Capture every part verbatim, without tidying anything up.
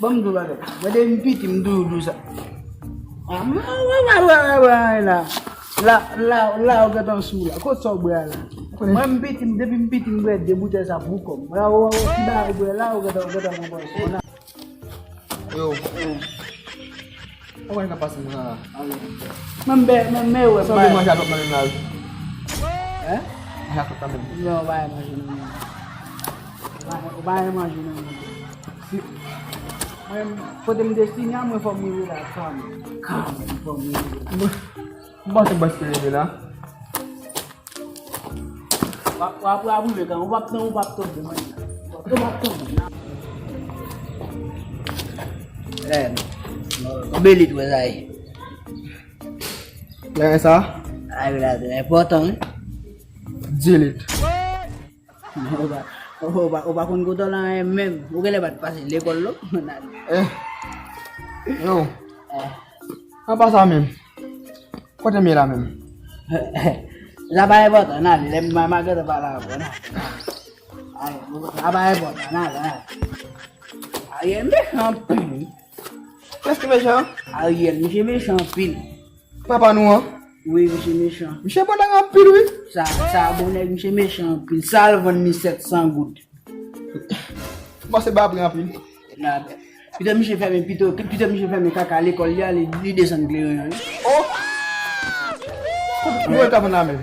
Bon, m di w bagay. Mwen depi m piti, m toujou di w sa. Ah, mwen, mwen, mwen, mwen, mwen, mwen, la. La, la, la, ou gentan sou la. Kot sa w bwè a la? Mwen, m piti, m, depi m piti, m bwè de boutèy sa pou kò m. La, ou, ou, ti bagay ou bwè la, ou gentan, ou gentan konprann. Yo. Ou wè sa k ap pase m la? Mwen, m bè, mwen, mwen, wè, sa w manje atòp nan menm la, wi? Hein? Manje atòp nan menm. Non, ou pa manje nan menm. Ou pa, ou pa manje nan menm. Si. Mwen, kote m destine a, mwen fò m rive la, kanmenm. Kanmenm, fò m rive la. M panse bòs te leve la. W ap, w ap, w ap rive kanmenm, w ap, w ap tonbe, mwen. W ap, w ap tonbe. Eh, konbyen lit wè sa ye? Lè sa? Ay, la, se enpòtan, wi. Di lit. Ou pa, ou pa, ou pa konn kote w la menm. Ou genlè pa t pase lekòl, non? Eh. Yo. Eh. An pa sa menm. Kote m ye la menm? Sa pa enpòtan, n ale. Lè m ma, ma gentan pale avè w, n ale. Ay, sa pa enpòtan, n ale, n ale. Ariel mechan anpil. Kiyès ki mechan? Ariel, misye mechan anpil. Papa nou an? Wi, misye mechan. Misye bon nèg anpil, wi. Sa, sa bon nèg, misye mechan anpil. Sa l vann li sèt san goud. Bon, se ba pri anpil. La, pito misye fèmen, pito, pito misye fèmen kaka lekòl li a, li, li desann kleren an, wi. Oh! Kote pou mwen ta vann la menm?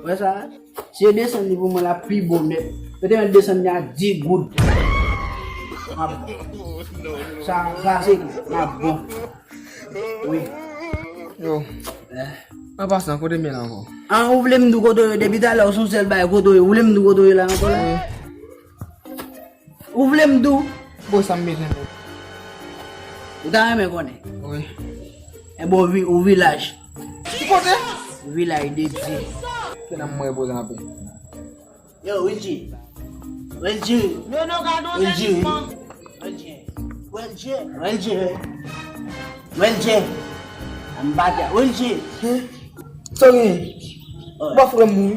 Wè sa? Si yo desann li pou mwen la pi bon nèt. Yo te mèt desann li a dis goud. M ap bon. Sa, sa se m ap bon. Wi. Yo. Eh. An pasan, kote m ye la ankò? An, ou vle m di w kote w ye depi talè, ou se yon sèl bagay kote w ye. Ou vle m di w kote w ye la ankò la? Wi. Ou vle m di w? Bon, sa m bezwen menm. Ou ta renmen konnen? Wi. Enben, ou vi-, ou vilaj. Ki kote? Vilaj de Dye. Ke nanm mwen repoze anpè. Yo, Wilji. Wilji. Wilji. Wilji. Wilji. Wilji. Wilji. An batya. Wilji. Sa w genyen? Ou pa frè m mouri?